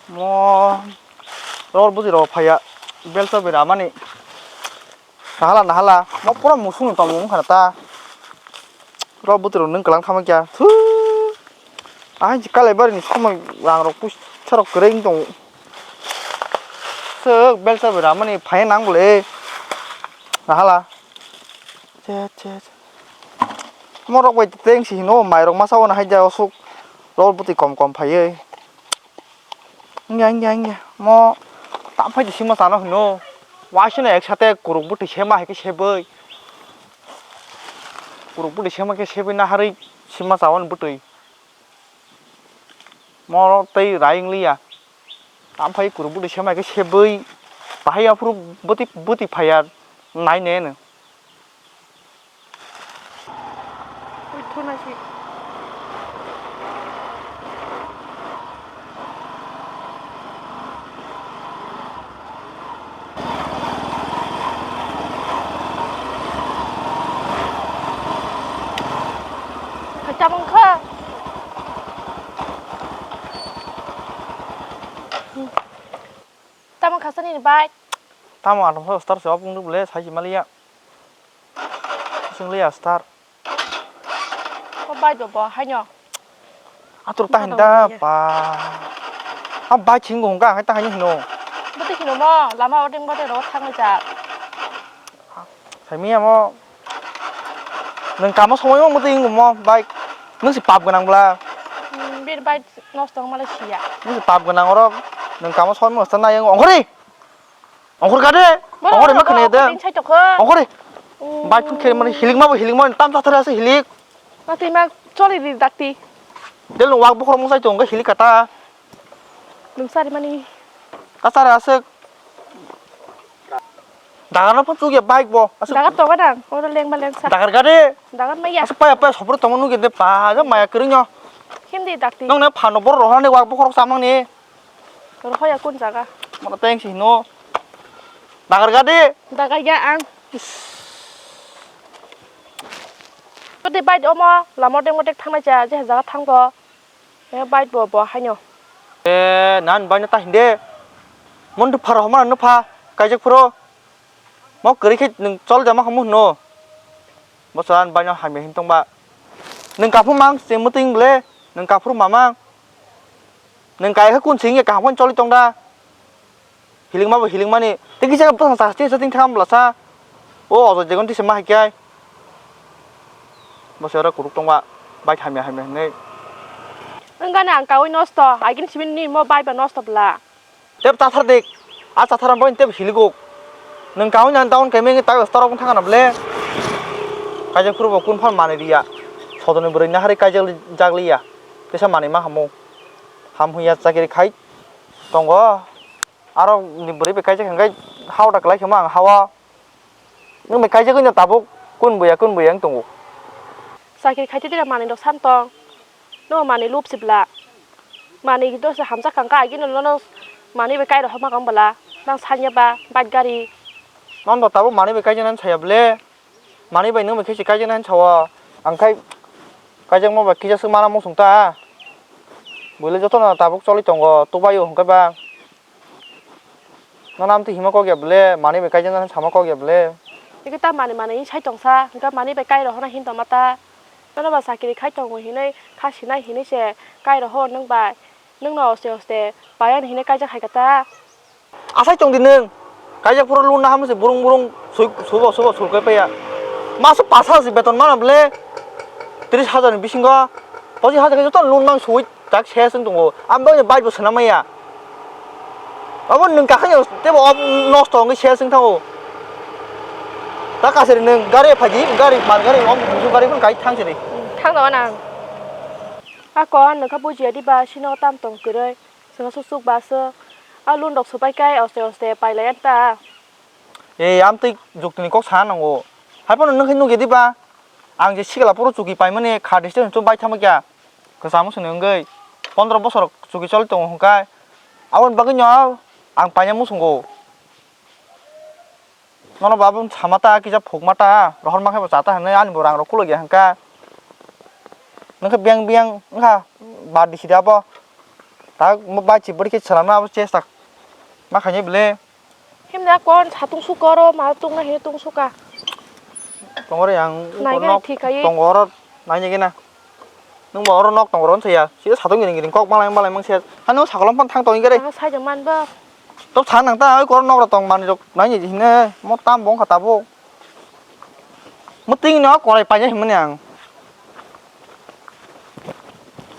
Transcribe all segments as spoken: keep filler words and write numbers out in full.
Mo ror bwtwi rok phaiya belsa bai ramani. Nahala nahala mo pura musung ni tongmung wngkha ta. Ror bwtwi rok nwng kwlang thama kya. Thu. Ahai si kalai bari ni somoi rang rok puisa rok kwrwi wng tongo. Suk belsa bai ramani phaiya nang bole. Nahala. Che che che. Mo rok bai teng si hino mai rok masa o na hai ja osuk. Ror bwtwi kom kom phaiwi. Wngya, wngya, wngya. Mo tam phai de sima chana hwno. Waisano ek sate kuruk bwtwi sema hai khe sebwi. Kuruk bwtwi sema khe sebwi naharwi sima chawan bwtwi. Mo tei rai wng liya. Tam phai kuruk bwtwi sema hai khe sebwi. Bahai aphuru bwtwi, bwtwi phaiya nai ne no. Ui, thuna si. Hai, tabung kha. Tabung khasani ni bai. Tamo atom star se opung dubule sai si maliya. Sing liya star. Ko bai do bo haino. Atur ta hinda pa. Ha bai ching gong ga hai ta haino hino. Bwtwi hino mo lama odeng bode ro thang jak. Saimi amo. Nung kamo somoi mo bwtwi hingo mo bai. Nung si pap gwnang bla. Hmm, bir bai nosto wng male siya. Nung si pap gwnang oro. Nung kamo somoi mo sta nai ongori. Ongkhor ka de. Ongkhor ma khne de. Ongkhor. Bai phun khe mani hilik ma bo hilik ma tam ta thara se hilik. Ma twi ma choli di dakti. Del no wak bokhor mo sai to hilik kata. Nung sari mani. Ka sara se. Dagar no phun chugya bike bo. Dagar to gadang. Oro leng ba leng sa. Dagar ka de. Dagar ma ya. Asa paya paya sopro tong nu ge de pa ja maya kring yo. Hindi dakti. Nong ne phano bor rohani wak bokhor samang ni. Rohoya kun jaga? Mano teng si hino. Dagar gadi. Dagar ya ang. Todi bike omo lama deng dek thangna cha je jaga thangbo. E bike bo bo haino. E nan bike ta hinde. Mon tu pharo homa no pha kaijak phuro. Mo kwrwi khe nwng chol jama khamu hwno. Bo chwla ani baino hamya hin tongba. Nwng kaphuru mang se mwtwing ble, nwng kaphuru mamang. Nwng kai khe kun sing ya kaham khe choli tong da. Hiling ma bo hiling mani. Tei kisa bwsang sa se ting thang bwla sa. O ojo jegon tisa ma hai khe. Bo se oro kuruk tongba. Bai hamya hamya hinwi. Wngkha na ang kaui nosto. Agin simin ni mo bai ba nosto bwla. Tep chathar dik, a chathar ang boin tep hiliguk. Nwng kahwi nang down kemeng tak storok thang na ble. Kaijak phuru bo kun phan manwi riya. Sodoni bwrwi nahari kaijak jak liya. Kisa manwi ma hamu. Ham huya chakiri khai tongo. Aro ni bwrwi bai kaijak hwnkhe hao da kwlai khema ang hawa. Nwng bai kaijagwi no tabuk kun buya kun buya wng tongo. Chakiri khaite tira manwi rok san tong. No manwi lub sibla. Manwi do se hamjak kang ka agini no no manwi bai kai rok homa kang bwla. Nang sanya ba bike gari. Nono tabuk manwi bai kaijaknai saya ble. Manwi bai nwng bai khe se kaijaknai sawa. Ang khai kaijakma bai kisa swk mana muchung ta. Buile jotono tabuk choli tongo tubaio hwnkhe ba. Nono amtwi hima kok ya ble, manwi bai kaijaknai sama kok ya ble. Eke ta manwi manwi sai tongsa, hwnkhe manwi bai kai rohorna hin tongma ta. Nono ba chakiri khai tongo hinwi, kha sinai hinwi se kai rohor nwng bai. Nwngno oste oste paiyan hinwi kaijak hai kha ta. Asai tong di nwng. Kaijak phuru lun na hamse burung burung sui subo subo sul kai paiya. Maso pas hajar si beton mana ble. Tris hajar ni bisingo pochis hajar khe joto lun mang sui. Tak ses wng tongo. Ang bagwi bike bo swnam maya. Abo nwng kakhai tebo nosto wngwi ses wng thango. Ta kasari nwng gari phaidi, gari mal gari om busu gari phun kai thang siri. Thang dawa nang. Ako nwng kha bujiya di ba sino tam tong kwrwi. Swngo suk suk ba sw. A lun rok swbai kai oste oste pailai ta. Ei amtwi juktini kok sana nango. Haiphano nwng khe nugya di ba. Ang je sikla phuru chuki paimani kha distance chum bai thangma kya. Kwcham wngsuini wngwi pondro bosor chuki choli tongo hwnkhe aboni bagwino ang paina muchungo. Nono bo aboni sama ta kisa phukma ta rohorma khe bo cha ta hinwi ani bo rang rok kulukya hwnkhe. Nwng khe biyang biyang wngkha bad di sidi abo. Sak mo bai chi bwrwi khe swnamna abo chesta ma khainai bwle. Himna kon satung sukoro ma tungna hino tung suka. Tongori ang Nai ukor gai nok thik khai. Tongoro naini gina. Nwng bo oro nok tongoro saya. Sida satung giring giring kok malai malai mang saya. Hano sakolom phan thang tong gare. Ang sai jang man ba. Tok sa nang ta oi kor nok rok tong manwi rok naini hine mo tam bong kha tabuk. Muting no korai paja himani ang.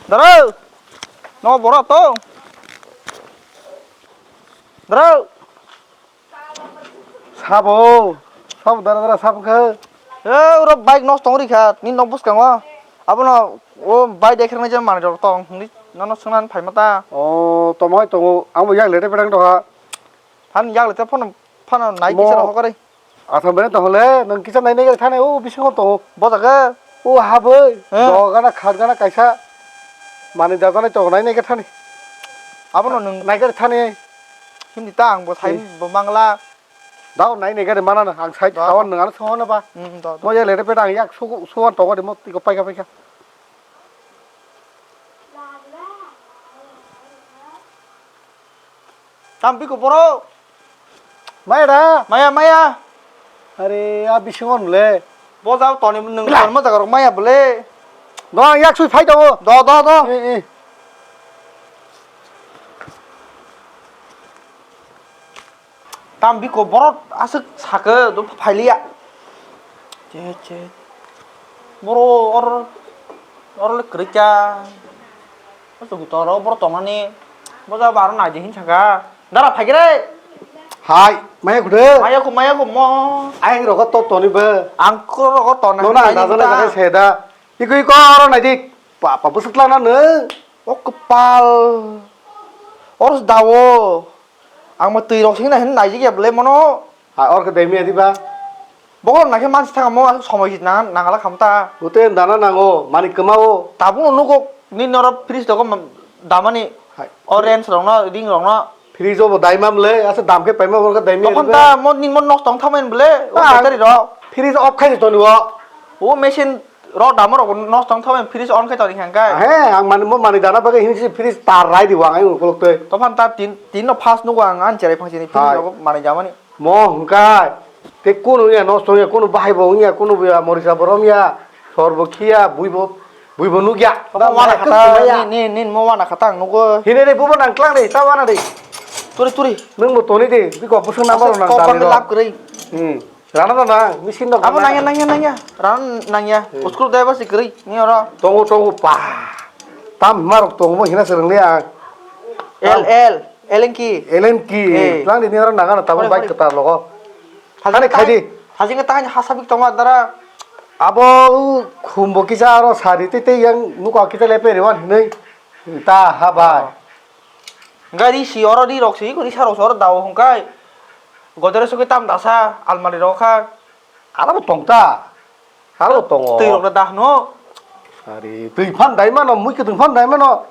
Daro. No boro to. Daro. Sabo. Sabo dara dara sabo khe. E uro bike nosto wngri kha ni nok bwskango. Abono o bike dekhrang nai je manwi rok tong hwnwi nono swngna phai mata. O tomoi tongo amo yak lete pedang doha. Phan yak lete phano phano nai kisa rok hokari. Asam bere tong le, nwng kisa nai nai thani, o bisingo tongo. Bo jaga? O haboi, He. Dogana khatgana kaisa. Mani dajana tongo nai nai thani. Abono nwng Nai thani. Hindi ta ang bo sai He. Bo mangla. Dao nai nai mana na, ang sai Do. Thawan nwng ano songo na ba. Hmm, do, do. Mo ya lere peta ang yak suku, suwan tongo de mo tiko paika paika. Tam biko borok. Maya da? Maya, maya. Are, a bisingo nule. Bo jao toni nwng Bla. Toni mo jaga rok maya bole. Do ang yak sui phai tongo. Do, do, do. Eh, eh. Tam biko borok aswk sakhe do phailiya. Che, che. Boro or, or le kwrwikya. Aswk toro boro tongmani. Bo jao baro naidi hin saka. Dara phaikre. Hai, maya kude. Maya ku, maya ku mo. Ayang rogo to toni be. Ang ko rogo to na. Nona dajana jaga seda. Iko iko oro naidi. Papa bwswk lana nwng. O kwpal. Oro se dawo. Ang mo twi rok sing na hin naijik ya bwle mono. Ha, oro khe dai miya diba? Bogo naikhe mansi thangmo aswk somoi nang nangala khamta. Ute dana nango, mani kwmao. Tabukno nugo nini oro fridge dogo damani. Hai. Orange rokno, ring rokno. Fridge o bo dai mam le, asa dam khe paima bo khe dai miya Tokhan diba? Ta mo nini mo nosto wng thangmani bwle, o Ah, battery rok. Fridge off khai toni o. O machine Rok damo rok nosto wng thangmani fridge on khai toni hwnka. He, ang mani mo mani dana bagwi hinsi fridge tar rai di wang ai ukolok tei. Tophan ta tin, tin no fast nugo ang ani cherai phang sini fridge Hai. Rok manwi jamani. Mo hwnka te kunu ya nosto ya kunu bahai bo ya kunu ya morisa borom ya sor bo khiya bui bo bui bo nugya. Tophan wana khata ni, ni, ni mo wana khata ang nugo. Hine re bubo nang klang de ta wana de. Turi, turi. Nung bo toni de biko busung number nang dali ro. Lap kwrwi. Hmm. Rana da na, machine rok Abo na. Nangya, nangya, nangya. Rana nangya. Hmm. Uskul dai basi kwrwi, ni oro. Tongo, tongo, pa. Tam hima rok tongo, mo hina se rwngli ang. L, L, L N K. L N K. Eh. Lang di ni oro nangana, tabuk Pore, bike pore. Kwtal logo. Thajing Kani ta-, khaidi. Thajing ta hani hasabik tongo dara. Abo u khumbo kisa aro sari tei tei yang nuka kisa lepe rewan hinui. Ta ha bai. Oh. Hwnkhe ri si oro ri rok si, ri sa rok si oro dao hwnkhe. Godrej sogwi tam dasa almari rok kha. Aro bo tong ta. Aro bo tongo. Twi rok da hwno. Ari, twi phan dai mano, mui kwthwng phan dai mano.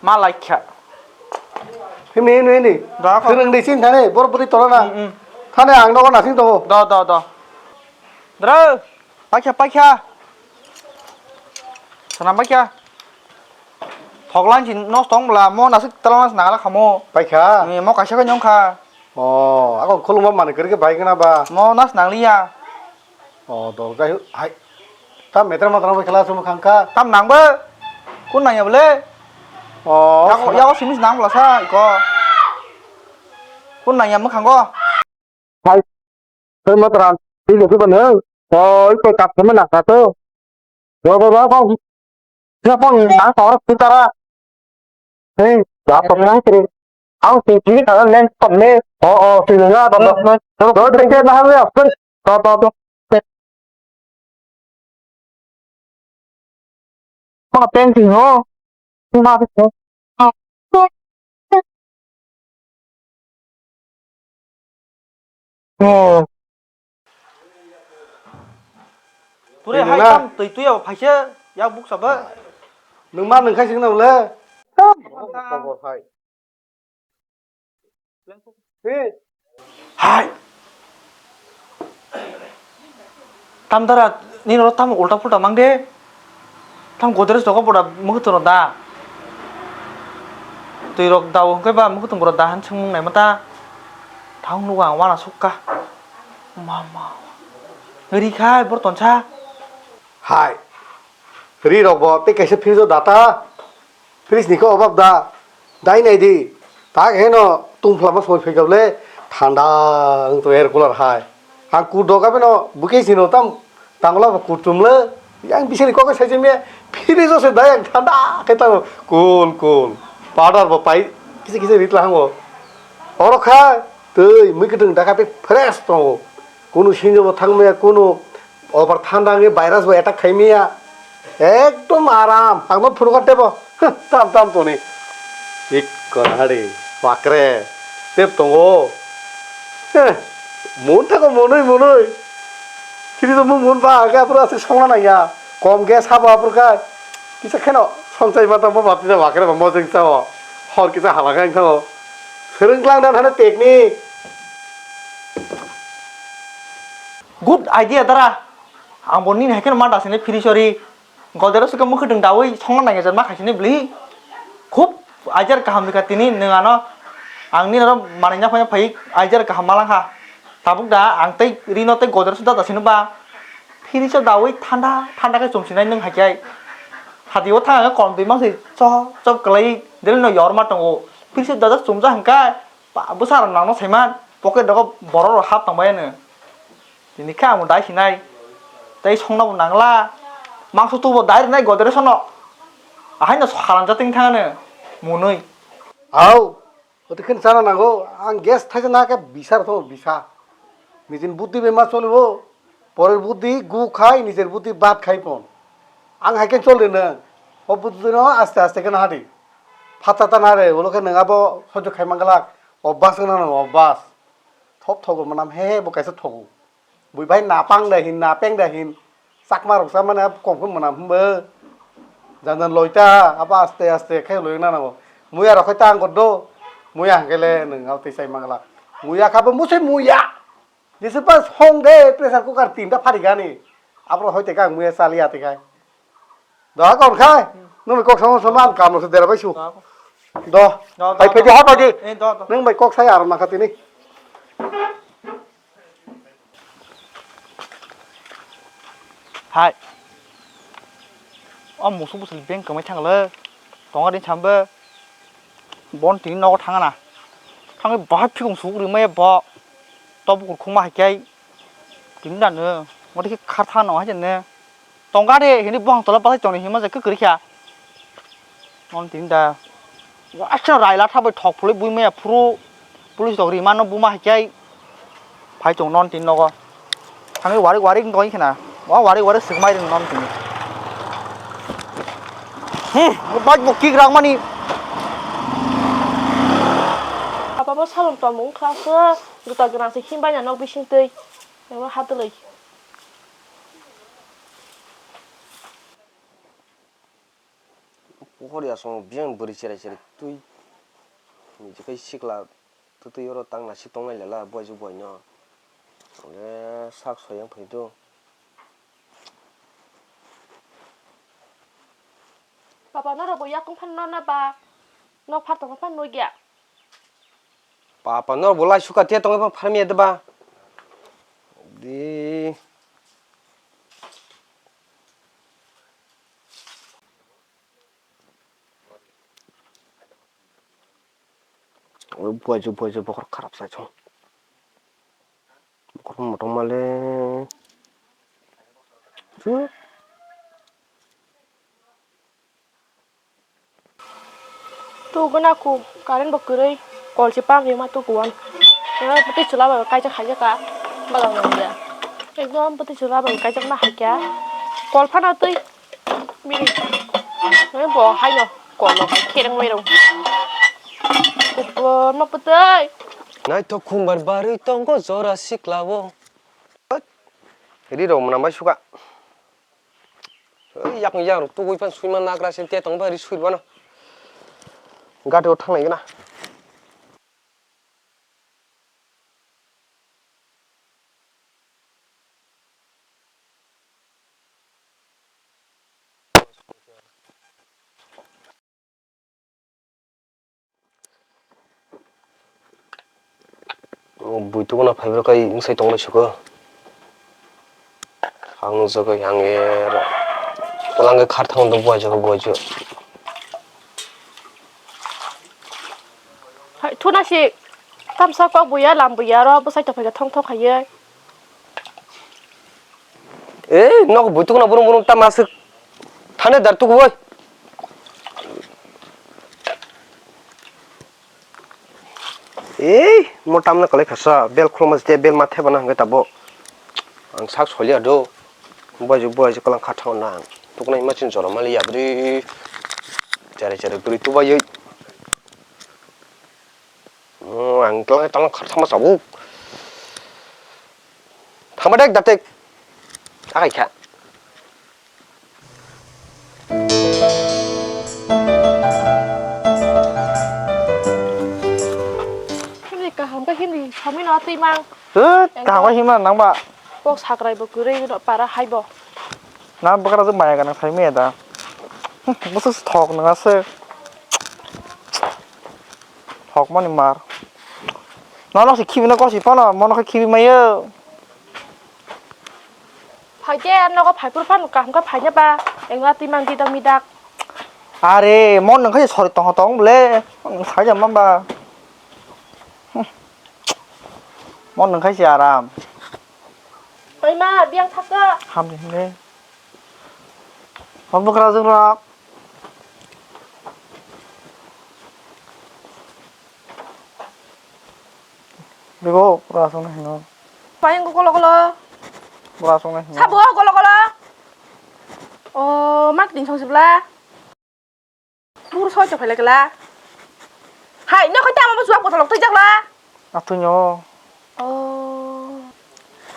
Ma lai kha. Hini, hini, hini. Da kha. Khwrwng di sin thani, bor bwtwi tona na. Mm, mm. Thani ang nogo nasing tongo. Do, do, do. Dra. Paikha, paikha. Sana paikha. Thoklang si nosto wng bwla, mo nasik twlang nangala khamo. Paikha? Eh, mo kaisa khe nyong kha. Oh, ako khulumma manwi kwrwi khe bai gana ba? Mo nas nangliya. Oh, dol jai hai. Ta meter matra bai khala sumo khangkha. Tam nang ba? Kun nangya bwle? Oh, yago, sana- yago simis nang bwla sa iko. Kun nangya mwkhango. Hai, hei matran, twi lukhi bani, hei. Oi, koi kap thangma nakha to. Ro, ro, ro, ro. Siya pang nang tor tu tara. Hei, ya to nang tri. Ang ti ti ka len to me. O, o, ti nga to to. To to to ke na ha ya. To to to. Mga painting, oh. Oh. Pure hai tam twi twi abo phaisa yak buksa ba. Nwng ma nwng khai sing na le. Hai. Tam dara, nini oro tamo ulta pulta mang de. Tam Godrej dogo boda mwkhwtwng rw da. Twi rok dao hwnkhe ba mukhutwng borok dahan swngmung naima ta. Thang nugo ang wana sukha. Mama. Ri khai bor tonsa. Hai. Ri rok bo tei kaisa fridge o data. Fridge ni khe obab da. Dai nai di. Tak heno tungphla ma soi phai le thanda wng to air cooler hai. Ang kut rok abeno buke sino tam tangla bo kut tum le. Yang bisini kok sai jemia fridge o se dai ang thanda khe tango. Cool, cool. Powder bo pai kisa kisa ritla hango. Oro kha twi mui kwtwng dakha tei fresh tongo. Kunu sinjo bo thangmaya, kunu over thanda wngwi virus bo attack khaimaya. Ekdom aram. Ang no phunukha tebo. Tam tam toni. Ikkon hari. Bakre. Tep tongo. Heh. Mun thago munui munui. Kiri to mun mun ba aga pura se songna nangya. Kom gas habo apur kai. Kisa kheno songchai mata bo bapti da bakre ba mojeng sao. Hor kisa hala kai sao. Swrwng klang dan hana technique. Good idea dara. Ang bo nini hai kheno ma da sini phiri sori. Godero suka mukhutwng dawi songna nangya jar ma khaisini bli. Khub aijar kaham rikha tini nwng ano. Ang nini aro manwi na phai phai aijar kaham malang kha. Tabuk da ang tei rino tei godero suda da sini ba. Phiri so dawi thanda thanda khe chumsinai nwng hai khai. Hadi o thang ang kom dui mang si cho chop kalai deli no yor ma tongo. Phiri so da da chumja hangkai. Ba bwsa rok nangno saiman pocket rogo borok rok hap tangbai ano. Tini khe amo dai sinai. Tei songna bo nangla. Mangso tubo dai rwnai godre sono. Ahaino salanjak tini thangano. Munui. Au. Ote khen sana nango. Ang gas thaisa na khe bisa rok thango bisa. Nijin buddhi bai ma cholibo. Porer buddhi gu khai, nijer buddhi bad khai pon. Ang hai khe chol de nang. O buddhi no aste aste khe na hadi. Phatsa ta na re, ulo khe nang abo sojok khai manglak. O bas wngna nang o bas. Thop thogo manam he he bo kaisa thogo. Bui bai na pang da hin, na peng da hin. Chakma rok sa mane kom khe manam himbo. Jan jan loi ta, abo aste aste khe loi na nango. Muya rok khai ta ang do. Muya hangkhe le nang abo tei chai manglak. Muya kha bo musui muya. Jesa pa song de pressure cooker tinta phari gani. Abro hoite kang muya chali ate kai. Do kon khai. Nung kok sama sama ang kam se dera bai su. Do. Do, do, Pai pedi do. Ha pedi. Eh, do, do. Nung bai kok sai aram na khatini. Hai. O musu busul beng kamai thangla. Tonga din chambe. Bon tini nogo thangana. Thangwi bahai phikung suk rimaya bo. Tobo kurkhuma hai khe. Tini da no. Ngoti khe khartha no hai jenne. Tonga de hini buhang tola balai tongni hima je kwkri kha. Non tini da. Wa acha raila thabai thok phulwi bui maya phuru. Police rok rimano buma hai khe. Phai tong non tini nogo. Thangwi warik warik wngtong khena. Wa warik warik swkmai rwng non tini. Hmm, bike bo kick rang mani. Apa bo salon tong mung kha se. Juta gwnang se himbai na nok bising twi. Abo hatwlwi. Pukhori asongo biyang bwrwi cherai cherai twi. Niji kai sikla twtwi oro tang nasik tongnai lela buaijwk buaino. Hwnkhe sak soi wng phai do. Papa norok bo yakung phano na ba nok phar tongma phano nugya. Papa norok bo lai suka tiya tongwi phano pharmiya de ba. Di. Oro buaijwk buaijwk bokhor kharap sai chwng. Bokhor motom male. Chwng. Tuguna ku current bo kwrwi kol se pang rima tukuan. Tei chwla bai kaijak khaijak ka balang ya. Ekdom bwtwi chwla bai kaijak ma hai kya. Kol phano twi. Bini. Bo haino kolo khereng mai rong. Kupur ma putoi. Naithok khumbar barwi tongo jora siklao. Ri rok mwnam bai suka. Yak yak rok tugui pan suima nagra se te tong bai ri sui bano. Gati o thanglai gana. Buituk no phaibrwk kai mwsai tonglai suko. Ang nukjagwi ang ero. Twlangwi kharthang do buaijak buaijak. Hai, thuna si tamsa kok buya lam buya ro bwsai tongphai thong thong khaiwi. Ei, nok buituk no burung burung tam aswk. Thane dar tuku oi. Ei, mo tamna kwlai khasa, bel khuluma jete bel ma theba na hwnkhe tabuk. Ang sak solia do. Buaijak buaijak kwlang kha thang na ang. Tuknai ma chin jora mali yabri. Chare chare guri tubai oi. Oh, ang kwlang kwlang kha thangma sabuk. Thangma dek datek. Akai kha. Himni kaham khe himni samino twi mang. Hwt, kaham khe himna nang ba. Kok sakrai bo kwrwi no para hai bo. Na bwkra jwk maya gwnang sai maya da. Bwswk thok nang aswk. Thok mani mar. Nono se khibi no kosi phano mono khe khibi mayo. Phaikhe nogo phaiphuru phano kaham khe phaina ba, engla twi mang didak midak. Are, mon nung khe sori tong tong ble, sai jama ba. Mon nung khe si aram. Oi ma, biang thak ka. Ham ni himne. Hor bwkra jwk rok. Bego, pura aswk nai hino. Pai wngkha kolo kolo. Pura aswk nai hino. Sabo kolo kolo. O, mak ding song sibla. Buru soi chok phailai kala. Hai, no khai tamo bo suak botol twi jakla. Atwi no. O.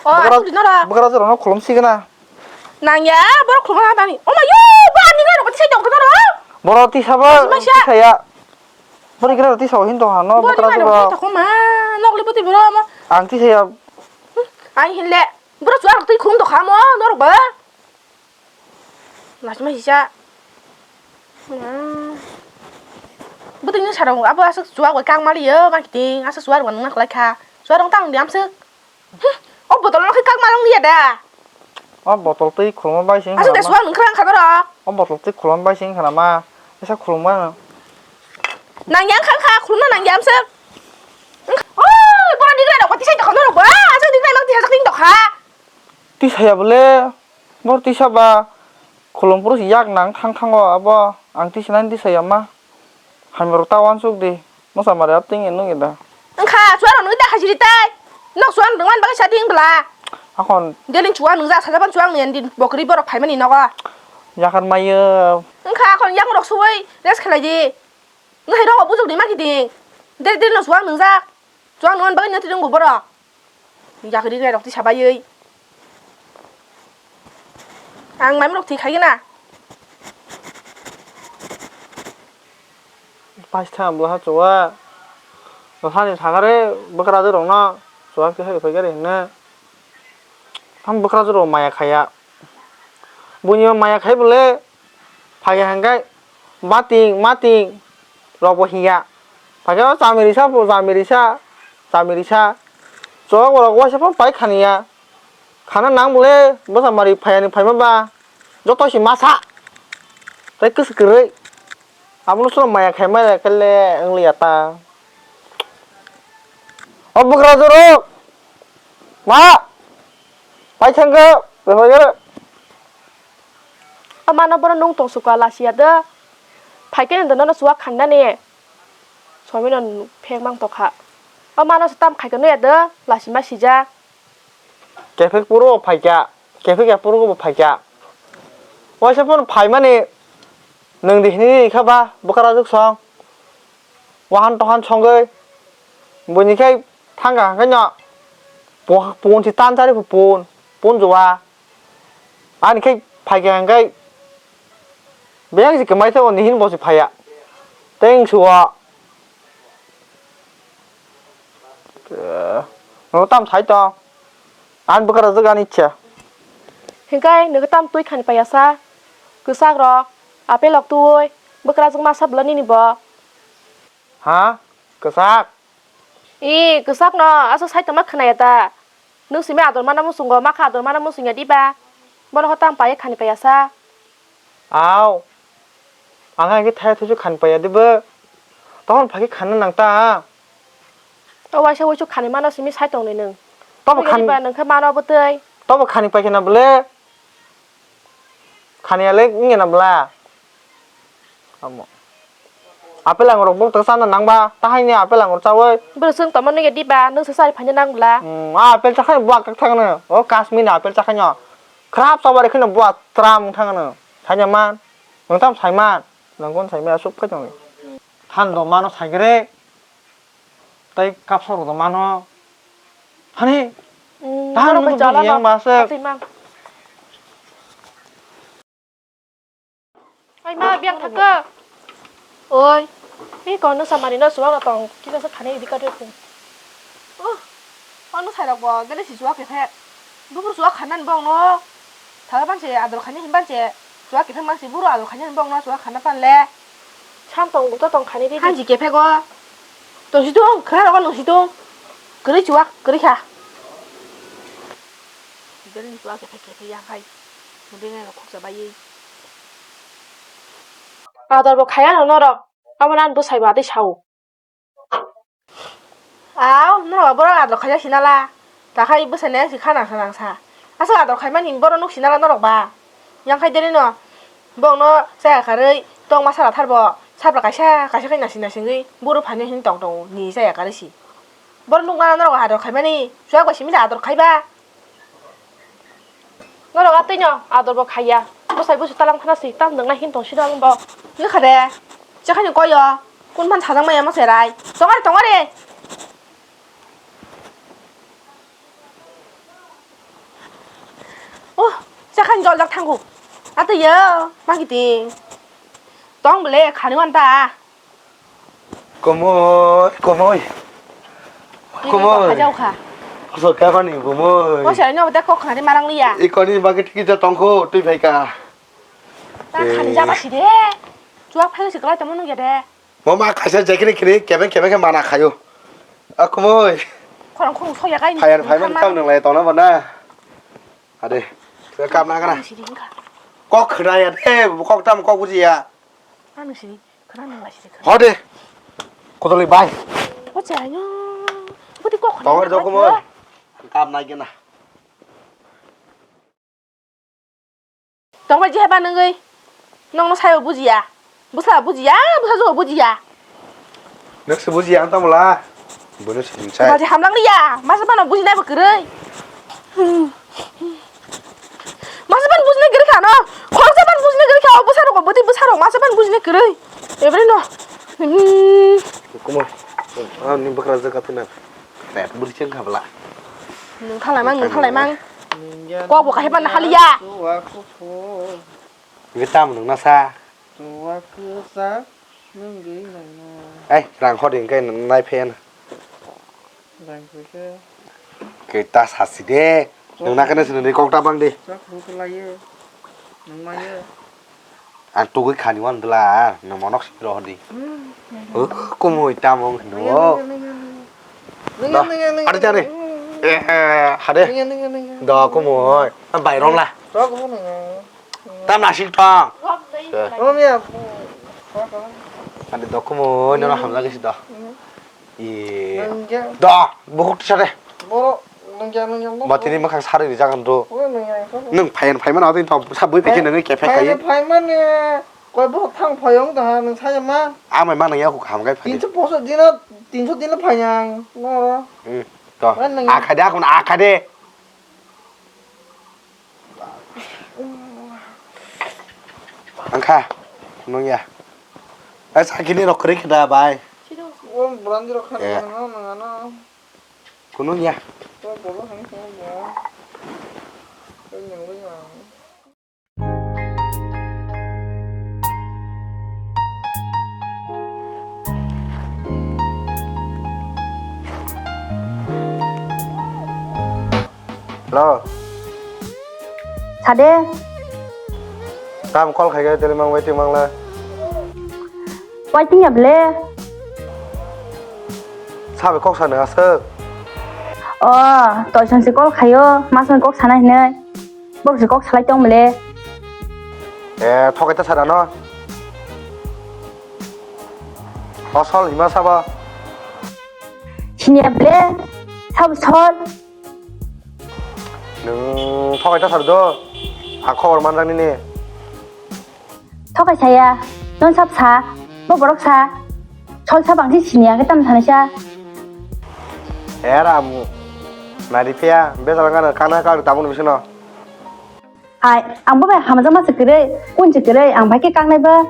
O, bwkra, atwi nora. Bwkra jora no khulum sigena. Nangya, borok khulumna tani. O mayo, ba ani garo kati sai tong karo. Borok tisa ba, tisa ya. Borok gira tisa hin to hano, bwkra jora. Tokma, nokli boti borok mo. Ang tisa ya. Ai hinle. Borok suarok twi khulum to khamo, norok ba. Lachima sisa. Bwtwini sarong abo aswk chuwak bai kang maliyo, ma kiting aswk chuwak rwna nang khlai kha. Chuwak rwng tang di amswk. Hmm, o botol no khe kang malong liya da. O botol twi khulumma bai sing. Aswk da chuwak nang khrang kha doro. O botol twi khulumma bai sing khana ma. Esa khulumma. Nang yang kha kha khulumna nang yamswk. Oi, bora digra rok pati sai tokha norok ba. Aswk digra mang tisa ting tokha. Tisaya bole, bor tisa ba khulum puro si yak nang thang thango abo ang tisanani tisaya ma. Hamya rok ta uansuk di, mosa mari apting e nung ida. Wngkha, chuwak rok nungwi ta khaisiri tai. Nok chuwak nung man bagwi sa di wng bla. Akon. Delin chuwak nung jak sajapan chuwak nung din bokri borok phaimani nogo. Yakar mayo. Wngkha, akon yang rok suwi rest khlai di. Wngkha rok bujok di ma kiding. Del del no chuwak nung jak. Chuwak nung man bagwi nang twi rung borok. Yakri gnai rok tisa baiwi. Ang maimrok thwi khai gana. Paistha bwlaha chuwa. Bwlahani thangare bwkrajwk rokno chuwa khe hai phai gari hinna. Tam bwkrajwk rok maya khaya. Buini maya khai bole. Phaikha hwnkhe bating mating rokbo hiya. Phaikhe o chami risa bo chami risa, chami risa. Chwla borok waisa phano pai khaniya. Khana nang bole bwsa mari phaiya ni phaima ba joto se masa. Tei kwswk kwrwi. Abono chwla maya khaima ya khe le wngliya ta. O bwkrajwk rok. Ma! Paithangkhe, bebagere. O mano bono nung tong suka lasiya de. Phaikhe nung dono no suwa khandani. Somino phek mang tokha. O mano se tam khaikhe nuya de, lasima sija. Kephek puro phaikya, kephek ya puro bo phaikya. Waisa phano phaimani nung di hinwi kha ba, bwkrajwk song. Wahan tohan songwi, buini khai thangkha hwnkhe no, po-, pon si tan chari pho pon, pon joa. Ani khai phaikha hwnkhe, beng si kwmai thago, nihin bo si phaiya. Tei wngsuo. Nogo tam sai tong. Ani bwkrajwk ani ichha. Hinkhe nogo tam twi khani paiya sa. Kwchak rok, apel rok twi, bwkrajwk masa bwla nini bo. Ha? Kwchak? I, kwchakno aswk sai tongma khwnaya ta? Nwng simi ador mana muchungo, makha ador mana muchungya diba? Bono ho tam paiya khani paiya sa. Aw. Ang hai khe thaya thuisu khani paiya diba? Tokon phai khe khana nang ta. O waisa wuisu khani mano simi sai tongni nwng. Tobo Twi khani diba nwng khe mano bwtwi. Tobo khani pai khe na bwle. Khaniya le wngya na bwla? Amo. Apple angur rok bwk ta chana nang ba, ta hai ni apple angur chawi. Bwswk tongma nugya diba, nwng se chari phaina nang bwla? Hmm, a apple chakhai buak tak thang no. O Kashmir ni apple chakhai no. Khrap chabar kheno buak tram thang no. Thanya man. Nwng tam sai man. Nang kon sai ma asuk phai tong. Than do mano sai gre. Tai kapsa rok do mano. Hani. Hmm, Tahan borok bai nung chala buji yang no. Masuk. Patwi mang. Ai ma, biang thaka. Oi. Ni kono samani no suwak tong. Kisa sa khani di ka dre. Oh. Ono sai rok bo gele si suwak ke phe. Bubur suwak khanan bong no. Thala ban se ador khani himban se. Suwak ke phe mang si buru ador khani bong no suwak khana pan le. Sam tong buto tong khani di. Hanji ke phe go. Tong si tong khra ro nung si tong. Kri suwak kri kha. Gele ni suwak ke phe ke phe yang khai. Mudeng ai rok khoksa bai. Ador bo khaya no norok. Abo nan bwsai ba tei sao. Aw, norok ba borok ador khaijak sinala. Takhai bwsai nai si khana khana sa. Aswk ador khaimani borok nuk sinala norok ba. Yang khai deri no. Bong no chaya karwi tong ma sala thar bo. Sabra kaisa kaisa khai nasi nasi ngwi buru phani hin tong tong ni chaya karwi si. Borok nuk nala norok ador khaimani. Suwak bai simi da ador khaiba. Norok atwi no ador bo khaiya. Bwsai bwsai talam khana si tam nang nai hin tong si dong bo. Nukha de. Chakhani koyo. Kun phan sajak maya ma serai. Tongari tongari. Oh, chakhani jol jak thangu. Atwi yo, ma kiting. Tong bele khani wan ta. Komoi, komoi. Komoi. Hajau kha. Oso kha bani komoi. Ko sai no te kok khani marang liya. Ikoni bagi tiki ja tongkho twi phaika. Ta khani jaba si de. Chuak phai si kala tamo nung ya de. Mo ma khaisa jekini kini kebe kebe ke mana khayo. A komoi. Khorang khorang soya kai. Phayan phaiman tang nang lai tona bana. Ade. Kap na kana. Kok khna ya de, kok tam kok buji ya. Ano sini. Khana nang lai sini khana. Hode. Kotoli bai. O chai no. Budi kok khana. Tawar joko mo. Kap nai kena. Tong bai je ba nangoi. Nong no sayo bujiya. Busa bujiya, busa jo bujiya. Nokse bujiya ang tamula. Bono sini chai. Baji hamlang liya. Masa bano bujinai bo kwrwi. Masa ban bujinai kwrwi kha no. Khoroksa ban bujinai kwrwi kha. O bwsarok, bwtwi bwsarok masa ban bujinai kwrwi. Ebre no. Hmm. Kumo. Ah, ni bakra jaga tu na. Tet buri cheng kha bla. Nung thalai mang, nung thalai mang. Kok bo kahai ban haliya. Ge tam nung na sa. Tuwa kwsa nungwi nangna. Ai, rang hor ring kai nai phe na. Rang kwsa. Ke ta sasi de. Nung na kana sini kok ta bang de. Chak bu khlaiyo. Nung maiyo. Ang tugui khani wan dela, nung monok si roh di. Hmm. Oh, kumui tamong hino. Nung, nung, nung, nung. Nung, nung, nung, nung. Ada jare. Eh, hade. Nung, nung, nung, nung. Da kumui. Bai rong la. Rok bu nung. Tam nasik tong. Romia. Ani dokumo nono hamjak si do. Ye. Nungya. Do, buhuk tisa de. Boro nungya nungya. Batini makhang sari rijak ang do. Nung phayan phaimano adin to sabui pekhe nungwi kephek kai. Phaimani koi bo thang phayong da nung saya ma. Amai ma nungya ko hamgai phai. Tinso poso dina, tinso dina phayang. No. Hmm. To. Akhade akon akhade. Angkha, nung ya. Ai, sakini rok kri kda bai. Sino. Om brandi rok khan. Eh. Nang nang ano. Kunung ya. To bolo khan khan ya. Khan yang lu ya. Hello. Sade. Tam call khai khai tele mang waiting mang la. Waiting ya ble. Sabai kok sana aswk. O, toisong se kok khayo, masong kok sana hinwi. Bok se kok salai tong mole. E, thokai ta sara no. O sol hima saba. Sini able, sab sol. Nung thokai ta sar do. A khobor manjak nini. Thokai saya, non sab sa, bo borok sa. Sol sa bangsi sini ang tam thani sa. Era mu. Nari pia, be jalan kana kana ka tamun bisino. Hai, ang bo bai hamjama se kwrwi, kun se kwrwi, ang bai khe kaknai ba.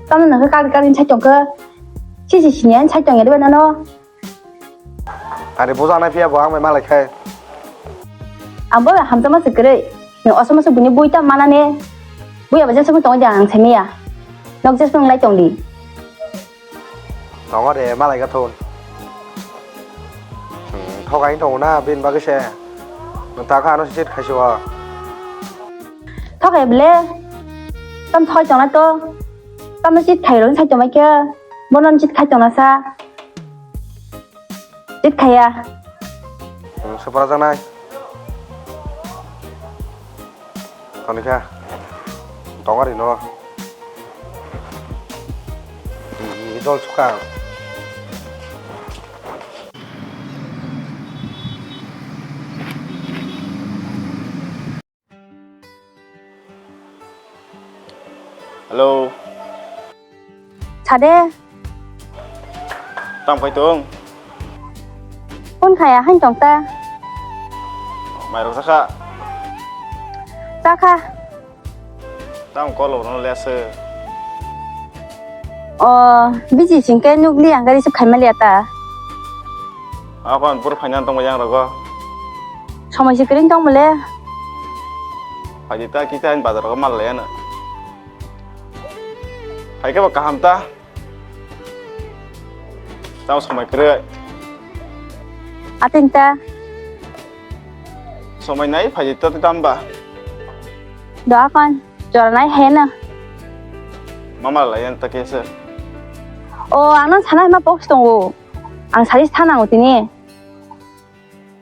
Tamno nang khe kak kak sai tong khe. Si si sini ang sai tong ya de ba nano. Are bo janai phiya bo ang bai malai khai. Ang bo hamjama se kwrwi. Ni osama se bini bui ta mana ne. Bui aba jesa tong ja ang sai miya. Nok jesa lai tong di. Tongo de, malai ga thon. Hmm, thokai tongo na, bin bagwi se. Nwng ta kha ano sit khaisi o. Thokai ble. Tam thoi tong na to. Tam sit khai ro sai tong mai khe. Bono sit khai tong na sa. Sit khaya. Hmm, supra janai. Toni kha. Tong ari no. Ni dol suka. Hello. Sade. Tamo khai tong? Phone khaya hain tong ta. Mairok chakha? Chakha. Tamo call rok no le aswk? O, busy singke nukli ang gari suk khaima liya ta. Apan pur phainan tongma yang rogo. Somoi se kring tong mole. Phaidi ta kita hain bazar rogo mal laya na. Phaikhe bo kaham ta. Tamo somoi kwrwi. Ating ta. Somoi nai phaidi ta tamba. Do akon jora nai hena. Mama la yan ta kesa. O ano sana ma box tongo. Ang sari sana utini.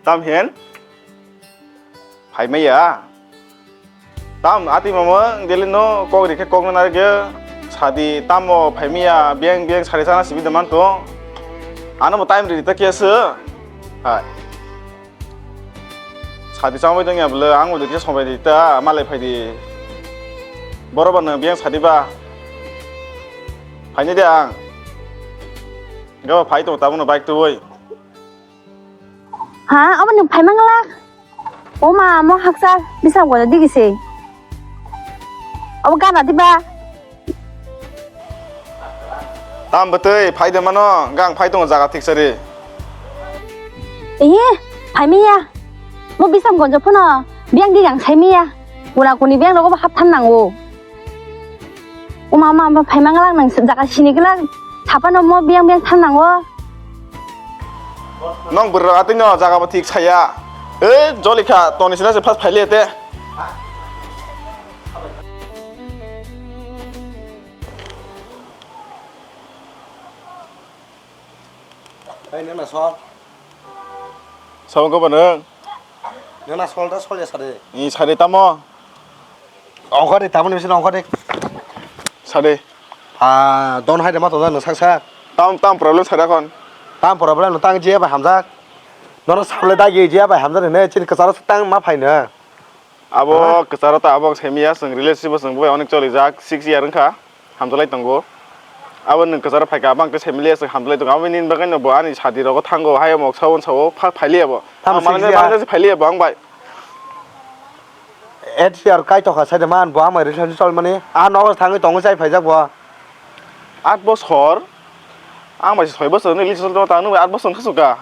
Tam hen? Phaimaya. Tam ati mama deli no kok rikhe kok na narikhe sadi tamo phaimaya biyang biyang sari sana sibi deman to. Ano mo time rita kiya se. Hai. Sadi chama bai tongya bwle ang bo dikhe sombai rita malai phaidi. Boro ba nang biyang sadi ba. Phaini de ang. Gabo phai to tabuno bike to boi. Ha, abo nwng phaima nglak? O ma, mo haksa, bisam gona digi se. Abo gana diba? Tam bwtwi, phai de mano, gang phai tongo jaga thik sari. Ehe, phaimiya. Mo bisam gonjo phano, biyang di gang saimiya. Kuna kuni biyang rogo bo hap than nango. O ma, ma, ma, phaima nglak nang jaga sini glak. Thapano mo biyang biyang than nango. Nong bwrwi atwi no jaga bo thik saya. E, joli kha, toni sina se phas phaile te. Hai, nana sol. Sabo ko banang. Nana sol da sol ya sade. Ni sade tamo. Ongkha de, tamoni bisingo ongkha de. Sade. Ah, don hai de ma to da nwng sak sak. Tam, tam problem sade kon. Tam problem no tang je bai hamjak. Nono sable da ge je bai hamjak ne chin kwcharo tang ma phai no. Abo kwcharo ta abo semiya chwng relationship o chwng bai onek choli jak six year wngkha. Hamjalai tongo. Abo nwng kwcharo phaikha, abang tei semilia se hamjalai tongo. Abo nini bagwi no bo ani sadi rogo thango, hayo moksa wonsa o pha-, phailiya bo. Tamo ang manani sixty bagwi se phailiya bo ang bai. Eight year kai tokha sai de man bo ang bai relationship chol mani. A nogo thangwi tongo chai phaijak bo. Aat bosor. Ang bai soi bosor ni relationship tong ta nung bai aat bosor khasuka.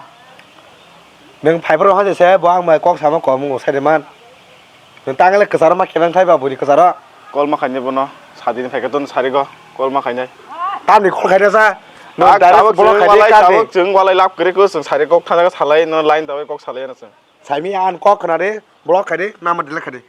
Nwng phaiphuru hwnse se bo ang bai kok sama kom wngo sai de man. Nwng tangle kwcharo ma khe nang thai ba bwrwi kwcharo. Call ma khainai bono. Sadini phaikhe ton sarigo. Call ma khainai. Tamni call khaina sa. Nwng direct tabuk block chwng khaidi walai, kar di. Tabuk chwng walai lab kwrwi ko chwng sari kok thangjago salai no line dabai kok salai ano chwng. Saimi ang kok khna de block khaidi number delete khaidi.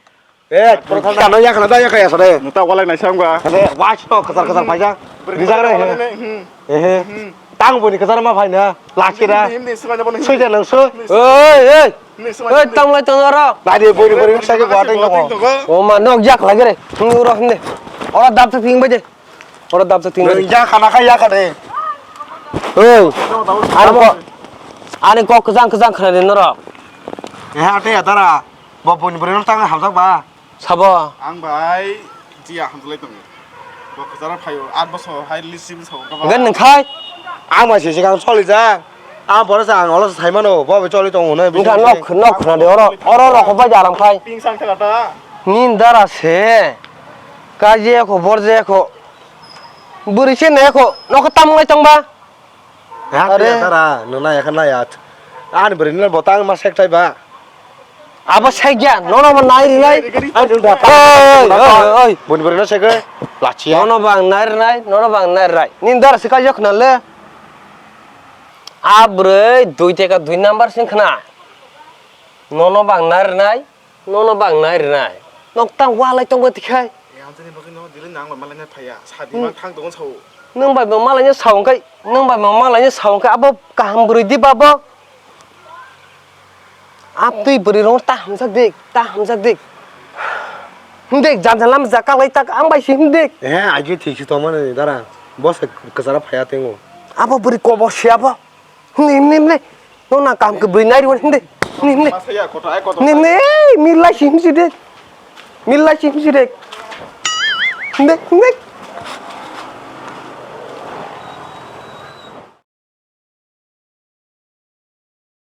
Eh, kano ya khna da ya kaya sare. Nwng ta walai naisa wngba. Khaidi watch to kwchar kwchar phaijak. Rijak re he. Hmm. Ehe. Hmm. Tang boni kwchar ma phai na. Last kira. Himni, himni, swmai na bono himni. Sui de nang su. Himni, himni. Oi, oi. Himni, swmai na Oi, himni. Tang lai tong aro. Nai de boni boni sa ke gua teng ko. O ma nok jak lagi re. Nung ro himni. Ora dap ta ting bai de. Ora dap ta ting bai de. Nung ja khana kha ya kha de. Oi. Ani ko. Ani ko kwchang kwchang khana de noro. Eh, ate ya dara. Bo boni boni no tang hamjak ba. Sabo. Ang bai jiya hamjwlai tongo. Bo kwcharo phaio, aat bosor hai list simi sao kaba. Gan nang khai. Ang bai sisi kang choli ja. Ang pore sa ang olo sai mano, bo bai choli tongo na. Nang nok nok khna de oro, oro rok bai jaram khai. Ping sang thaka ta. Nin dara se. Ka je ko bor je ko. Buri se ne ko, nok tam ngai tong ba. Are. Tara, nuna ya kana ya. Ani buri nuna botang ma sek tai ba. Abo saigya, nono bo nai rinai. Ai, dul da. Oi, oi, oi. Boni bwrwi no sege, lachiya. Nono bang nai rinai, nono bang nai rinai. Nini dara se kaijak khna le. A bwrwi dui teka dui number sing khna. Nono bang nai rinai, nono bang nai rinai. Nok tang walai tongbo tikhai. E, ang tini bagwi no dili nang bai malai nai phaiya. Sadi Hmm. ma thang tongo sao. Nwng bai bo malai no sao hwnkhe, nwng bai bo malai no sao hwnkhe abo kaham bwrwi di babo. Abtwi bwrwi rong ta hamjak dik, ta hamjak dik. Himdik, jan jan lam jak kalai tak ang bai si himdik. Eh, agi thik si tongmani dara. Bo se kwchara phaiya tengo. Abo bwrwi kobor si abo. Himdi, himdi, himdi. Nong nang kaham ke bwrwi nai rwani himdi. Himdi, himdi. Masa ya, koto ai koto. Himdi, himdi. Ei, milai si himsi de. Milai si himsi de. Himdi, himdi.